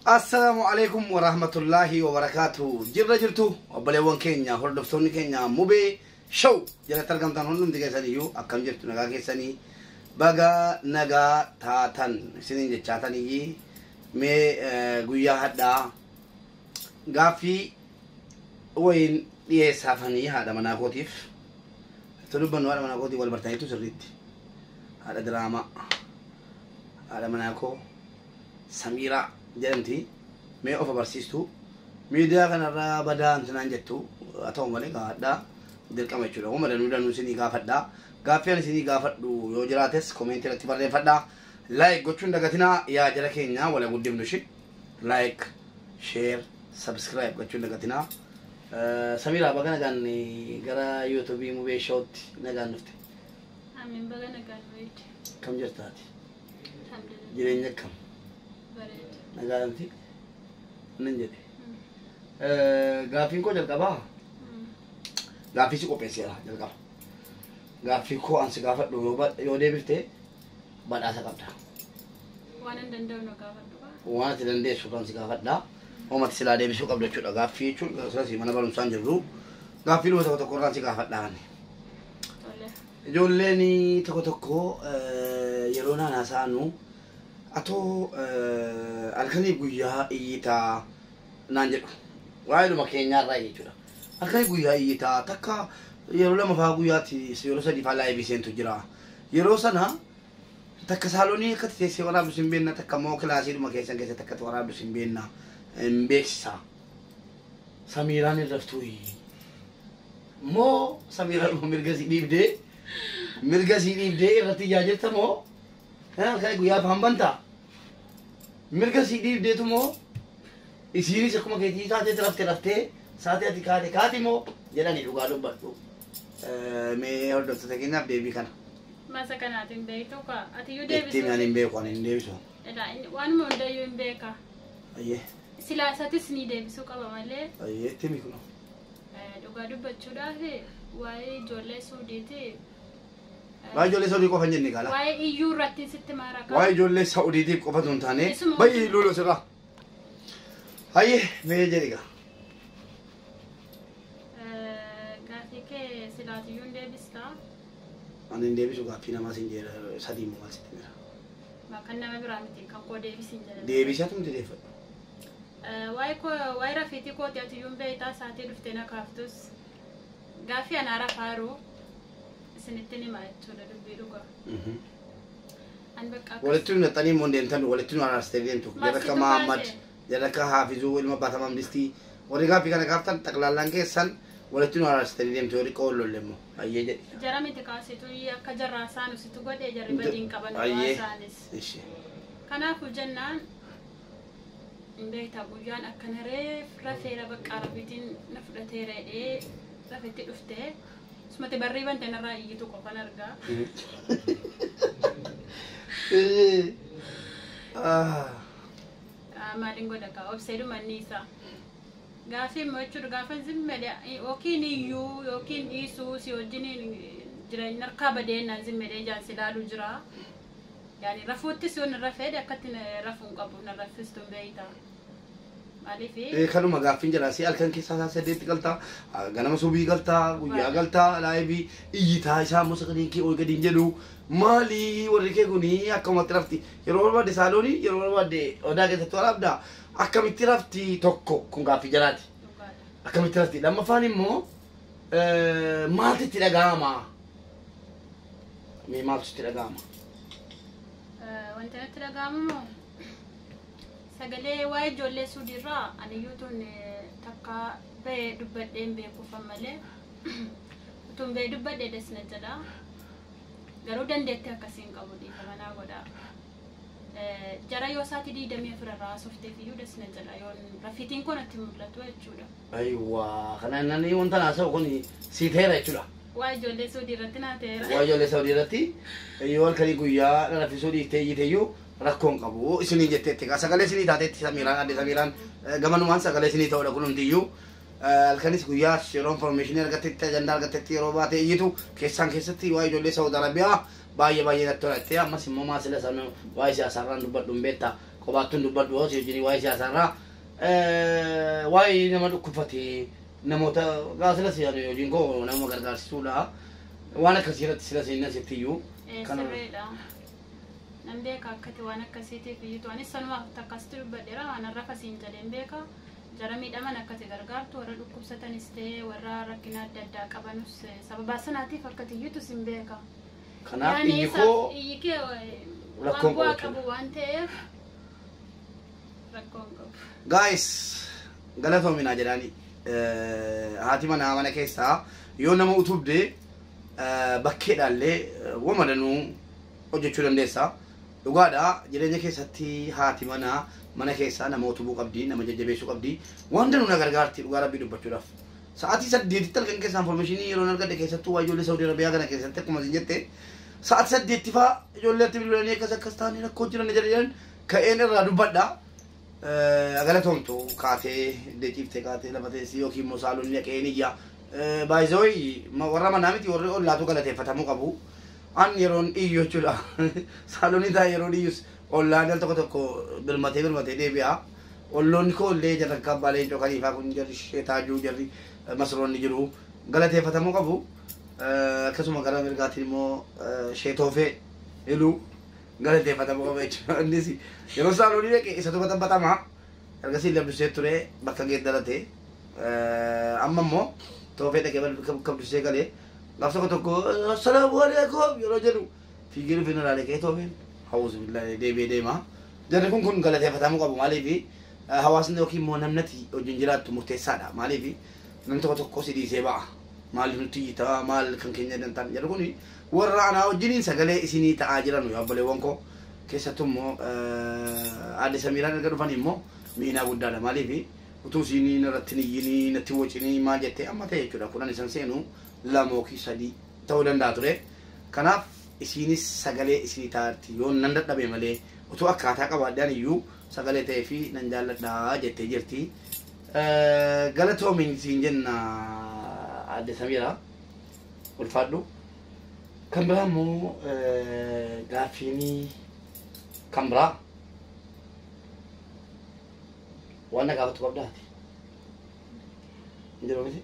Assalaamu alaikum warahmatullaahi wabarakaatu. Jirra jirtu obboleewwan keenya, hordoftoonni keenya Mubee Show jalatti argamtan hundumti keessaniyyuu, akkam jirtu? Nagaa keessanii? Baga nagaa taatan isiniin jechaataniyyii, mee guyyaa hadhaa gaaffii wayiin dhiyeessaafanii haadha manaa kootiif. Itti dubbannu, haadha manaa kootiif wal bartaniitu sirriitti. Haadha diraamaa, haadha manaa koo Samiiraa jedhamti. Mee of agarsiistu. Miidiyaa kanarraa badaa intinaan jettu, haa ta'u malee gaafadhaa, dirqama jechuudha. Uma danuu danuu isinii gaafadhaa. Gaaffii ani isinii gaafadhu yoo jiraates comment irratti barreeffadhaa. Like gochuun dagatinaa, yaa jara keenya, wala guddifnu ishi. Like, share, subscribe gochuun dagatinaa. Samiiraa, baga nagaan gara YouTube Mubee Showtti nagaan dhufte. Amiin, baga nagaan wayiiti. Kam jirtaati? Alhamdulillah. Jireenya akkam? Bareeda. Nagaadhamti? Nan jedhe. Gaaffiin koo jalqabaa. Gaaffii si qopheesseera jalqaba. Gaaffii koo an si gaafadhu yoo deebifte badhaasa qabda. Waan hin danda'u na gaafadhu. Waan ati dandeessu kan si gaafadha. Hoomati silaa deebisuu qabda jechuudha. Gaaffii jechuun asirratti mana barumsaan jirru. Gaaffii dhuma tokko tokko irraan si gaafadha ani. Tole. Ijoolleen tokko tokko yeroo naan haasa'anu, atoo halkanii guyyaa iyyitaa naan jedhu. Waa'ee keenyaarraa jechuudha. Halkanii guyyaa iyyitaa, takka yeroo lama faa guyyaatti, yeroo sadii faa live seentu jira. Yeroo sana takka saalonii akka teessee waraabdu sin beekna, takka immoo kilaasiidhuma keessan keessatti akka waraabdu sin beekna, hin beeksisa. Samiiraan hin raftuu moo Samiiraan mirga sii dhiibdee irratti ijaa jirta moo halkanii guyyaa afaan bantaa mirga sii dhiibdeetu moo isiinis akkuma keetii saateetti raftee raftee saatee ati kaate kaati moo jedhani, dhugaa dubbadhu. Mee hordoftoota keenyaaf deebii kana. Masa kanaatiin beektu ka ati iyyuu Itti ani hin beeku, ani hin deebisu. Edha, waanuma hundayyuu hin beeka. Ayyee. Silaa isatis ni deebisuu qaba malee. Ayyee, itti himi kunoo. Dhugaa dubbachuudhaaf, waa'ee ijoollee Suudiiti. Waa'ee ijoollee Saudii qofa hin jenne gaala. Waa'ee iyyuu irratti sitti maara. Waa'ee ijoollee Saudiitiif qofatu hin taane. Isuma. Bayyee lulo sirraa. Hayyee, mee jedhi gaa. Gaaffii kee silaatiyyuu hin deebistaa. Ani hin deebisu, gaaffii namaa sin jedha, sadii immoo maal sitti mira. Kan nama biraa miti, kan koo deebisin jedhame. Deebisee tumti deeffadhu. Waa'ee koo, waa'ee rafiitii kooti atiyyuu hin beektaa, saatii dhuftee na kaaftus. Gaaffii anaa rafaaru isinitti hima jechuudha, dubbii dhugaa. An bakka akkas- Walitti nu naqxanii immoo deemtan, walitti nu araarsitee deemtu. Jarra akka Maasitu Mahammad, kaase. jarra akka Haafizuu ilma abbaa Tamamdistii, warri gaaffii kana gaaftan xaqlaallaan keessan walitti nu araarsitanii deemtu yoo xiqqoo wal lolle immoo. Hayyee, jedhi. Jara miti kaasitu, akka jarraa isaanu situ godhee, jarri badiin qaban Hayyee. isaanis. Ishi. Kanaafuu jennaan, hin beektaa, guyyaan akkana reef rafeera, bakka rafiitiin na fudhateera jedhee rafetti dhuftee sumatti barrii bante narraa iyyitu qofan argaa. Maaliin godha kaa, obsee dhumanni isaa. Gaafii immoo jechuudha, gaafa zimmedhe yookiin iyyuu yookiin dhiisuu si wajjin jireenya harkaa badeennaan zimmedhee ijaan si ilaaluu jira. Yaani rafuuttis yoo narra fedhe akkatti rafuu hin qabu, na raffistu hin beektaa. Maaliif? Kanuma gaaffiin jira, si halkan keessaa isaa 8 galtaa, ganama subii galtaa, guyyaa galtaa, live iyyitaa, isaa immoo sagaleen kee ol gadi hin jedhu. Maali warri kee kuni akkamatti rafti? Yeroo barbaadde saaloonii, yeroo barbaadde odaa keessatti waraabdaa, akkamitti rafti? Tokko kun gaaffii jalaati. Dhugaadha. Akkamitti rafti? Lammaffaan immoo maaltu itti dhaga'ama? Mee maaltu itti dhaga'ama? Wanti natti dhaga'amu moo sagalee waa'ee ijoollee Suudiirraa ani iyyuu tun takka bahee dubbadhee hin beekuufan malee, utuun bahee dubbadhee das na jedha. Garuu dandeettii akkasii hin qabu, dhiifama naa godha. Jara yoo sa'aatii 24 irraa haasofteef iyyuu das na jedha, yoo rafiitiin kun natti mul'atu jechuudha. Ayiwaa, kana nani wanta naasa'u kun sii ta'eera jechuudha. Waa'ee ijoollee Suudii irratti naa ta'eera. Waa ijoollee Saudii irratti yoo halkanii guyyaa raffisuu dhiiftee iyyiteeyyuu rakkoo hin qabu isinii jetteetti. Egaa sagalee isinii taateetti Samiiraan, adde Samiiraan, gamanumaan sagalee isinii ta'uudha kun hundiyyuu. Halkanis guyyaas yeroo information argattetti, ajandaa argattetti, yeroo baatee iyyitu keessaan keessatti waa ijoollee Saudi Arabiyaa baay'ee baay'ee natti tola jettee, ammas immoo maasila sana waa'ee siyaasaarraan dubbadhu hin beektaa. Kophaattuun dubbadhu hoo si wajjin waa'ee siyaasaarraa waa'ee nama dhukkubfatee namoota gaasilas hojiin koo nama gargaarsisuudha. Waan akkasii irratti sila seenna sitti iyyuu. Sirriidha. Nan beeka akkati waan akkasiitiif iyyuu anis sanumaaf takkasitti dubbadheera waan har'a kasiin jedheen beeka. Jara miidhaman akkati gargaartu warra dhukkubsatanis ta'ee warra rakkina adda addaa qabanus sababa sanaatiif akkati iyyutu sin beeka. Kanaaf iyyi koo iyyi kee rakkoon waan bu'aa qabu qabu waan ta'eef rakkoon qabu. Guys, galatoominaa jedhaani. Haati manaa mana keessaa yoo nama utubde bakkeedhaallee wamadanuu hojjechuu dandeessa. Dhugaadha, jireenya keessatti haati manaa mana keessaa nama utubuu qabdi, nama jajjabeessuu qabdi. Waan danuu na gargaarti dhugaa rabbii dubbachuudhaaf. Sa'aatii 8tti halkan keessaa informationii yeroo argadhe keessattuu waa ijoollee Saudi Arabiyaa kana keessatti akkuma isin jette sa'aatii 8 faa ijoolleetti bilbilanii akkas akkas ta'anii rakkoo jiran jedhan ka'een irraa dubbadha. Galatoomtu kaatee iddoo ciiftee kaatee lafa teessii yookiin immoo saalonni dhaqeen iyya. Baay'isooyi warra manaa miti warri ollaatu galateeffatamuu qabu. An yeroon iyyu jechuudha. Saalonni taa'e yeroon iyyus ollaan al tokko tokko birmatee birmatee deebi'a. Olloonni koo illee jarri akka abbaa leencoo kaliifaa kun jarri sheetaajuu jarri masroonni jiru galateeffatamuu qabu. Akkasuma gara mirgaatiin immoo sheetoofee iluu galateeffatamuu qaba jechuudha. Innis yeroo saalonni dhaqe isatu baxaxama. Ergasii labdusee ture bakka geeddarate. Amma immoo toofee dhaqee bakka dursee galee gaaf tokko tokko assalaamu alaikum yeroo jedhu fiigee dhufee nalaalee ka'ee toofeen hawuzu billaahi deebi'ee deema. Jarri kun galateeffatamuu qabu maaliif hawaasni yookiin immoo namnati wajjin jiraattu murteessaadha maaliif namni tokko tokko si dhiisee ba'a. Maaliif nuti iyyitaa maal kan keenya dantaan jarri kun warra anaa wajjiniin sagalee isinii ta'aa jiran yaa obboleewwan koo keessattuu immoo aadde Samiiraan erga dhufan immoo miinaa guddaadha maaliif utuu isinii irratti hin iyyinii natti wacinii maal jettee amma ta'e jechuudha kudhan isan seenu 2 yookiin 3 ta'uu danda'a ture. Kanaaf isiinis sagalee isinii taati yoo nan dadhabe malee utuu akkaataa qabaadhaan iyyuu sagalee ta'ee fi nan jaalladhaa jettee jirti. Galatoomiin siin jenna aadde Samiiraa ulfaadhu. Kan biraa immoo gaaffiin kan biraa waan na gaafatu qabdaati. Hin jiru miti?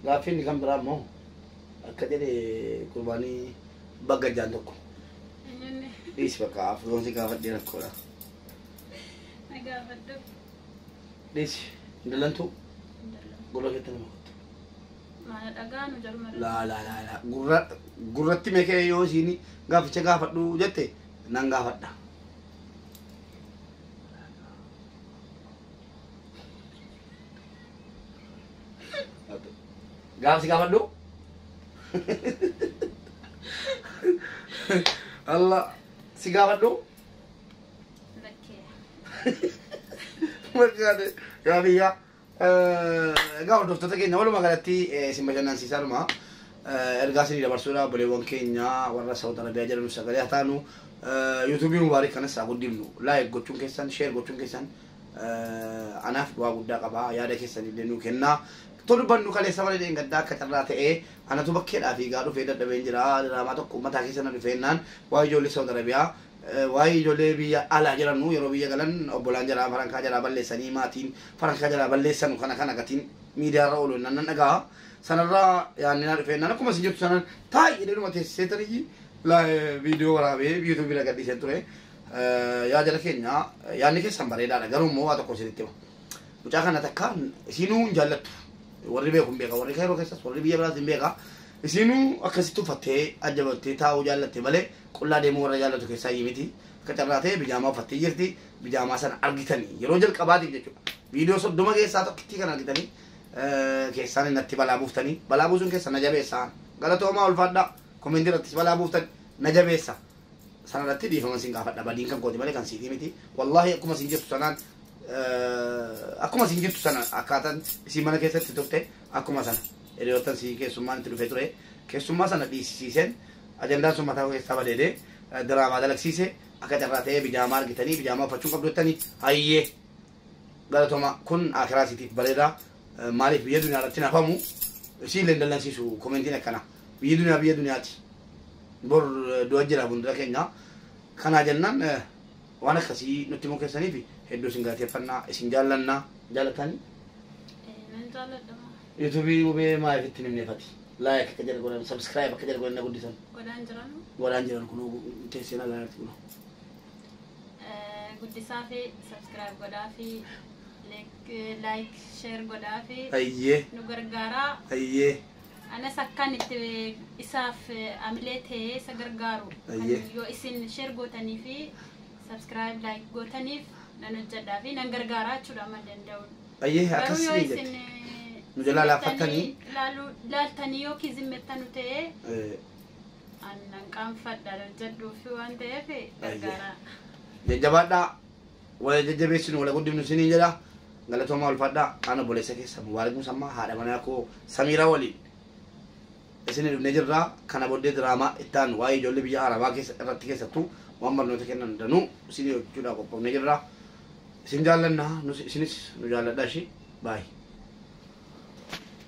Gaaffiin kan biraa immoo akka jedhe qurbaanii bagga jaan tokko. Dhiisi bakka afuroon si gaafadhee rakkoodha. Na gaafadhu. Dhiisi hin dallantu gurra keetti nama kottu. Maala dhagaa nu jaruma. Laa laa laa laa gurra gurratti meekee yoo isiin gaaficha gaafadhu jette nan gaafadha. Gaaf si gaafadhu? Allah si gaafadhu? Lakkee. Maqaan gaafiyyaa. Egaa hordoftoota keenya walumaa galatti isin bashannansiisaadhuma. Ergaa isinii dabarsuudha obboleewwan keenya warra Saudi Arabiyaa jiran sagalee haa taanu yuutuubii mubaarik kanas haa guddifnu. Like gochuun keessan, share gochuun keessan anaaf bu'aa guddaa qaba. Yaada keessan illee nuu kennaa. Tolbannu kaleessa malee dheengaddaa akka carraa ta'ee anatu bakkeedhaa fiigaa dhufee dadhabeen jira. Diraamaa tokko mataa keessa na dhufeennaan waa'ee ijoollee Saudi Arabiyaa waa'ee ijoollee biyya alaa jirannu yeroo biyya galan obbolaan jaraa farankaa jaraa balleessanii maatiin farankaa jaraa balleessanu kana kana gatiin miidiyaarra oolu nan dhaga'a. Sanarraa yaadni na dhufeennaan akkuma isin jirtu sanan taa'i jedhee dhuma teessisee tarii viidiyoo waraabee yuutuubii bira gadhiisee ture. Yaa jara keenya yaadni keessan bareedaadha garuu immoo waa tokko isinitti hima. Mucaa kana takka isinuu hin jaallattu. Warri beeku hin beeka warri kairoo keessas warri biyya biraas hin beeka. Isinuu akkasitti uffattee ajjabattee taa'uu jaallatte malee qullaa deemuu warra jaallatu keessaa iyyuu miti. Akka carraa ta'e bijaamaa uffattee jirti. Bijaamaa sana argitanii yeroo jalqabaatiif jechuudha. Viidiyoo 30 keessaa tokkittii kan argitanii keessaan natti balaa buuftanii balaa buusuun keessa na jabeessa. Galatoomaa ulfaadhaa komentii irrattis balaa buuftan na jabeessa. Sana irratti dhiifama siin gaafadha badiin kan kooti malee kan siitii miti. Wallaahi akkuma siin jirtu sanaan akkuma isin jirtu sana akkaataan isin mana keessatti turte akkuma sana hiriyoottan si keessummaan itti dhufee ture keessummaa sana dhiisisiiseen ajandaan sun mataa keessaa badeedee diraamaa dalagsiise akka carraa ta'ee bijaamaa argitanii bijaamaa uffachuu qabdu jettanii hayyee galatoma kun akiraa siitiif bareedaa maaliif biyya duniyaa irratti nafamu isiin illee dallansiisu komentiin akkana biyyi duniyaa biyya duniyaati bor du'a jira fuuldura keenya kanaa jennaan Waan akkasii nutti himuu keessaniif hedduu isin galateeffannaa, isin jaallannaa jaallatanii. Nan jaalladha. Yuutuubii Mubee maaliif itti himneefati? Like akka jedhu godhan, subscribe akka jedhu godhan na guddisan. Godhaan jiran. Godhaan jiran kunoo teessee nagaa jirti kunoo. Guddisaa fi subscribe godhaa fi like share godhaa fi nu gargaaraa. Ayyee. Anas akkan itti isaaf amilee ta'ee isa gargaaru kan yoo isin share gootanii fi subscribe like gootaniif nan hojjedhaa fi nan gargaaraa jechuudha amma danda'uun. Ayyee Garuu akkas yoo ni isin jetti. Nu jalaa laaffattanii. Laaltanii yookiin zimmettanu ta'ee an nan qaanfadha hojjedhuufi waan ta'eef gargaaraa. Jajjabaadhaa, wala jajjabeessinu, wala guddifnu isiniin jedha. Galatoomaa, ulfaadhaa. Ana obboleessa keessa Mubaarak Musammaa haadha manaa koo Samiiraa waliin isin dhufnee jirra. Kana booddee diraamaa itti aanu waa'ee ijoollee biyya Arabaa keessa irratti keessattuu waan barnoota kennan danuu isin hojjechuudhaaf qophoofnee jirra. Isin jaallannaa, isinis nu jaalladhaa ishee baay'ee.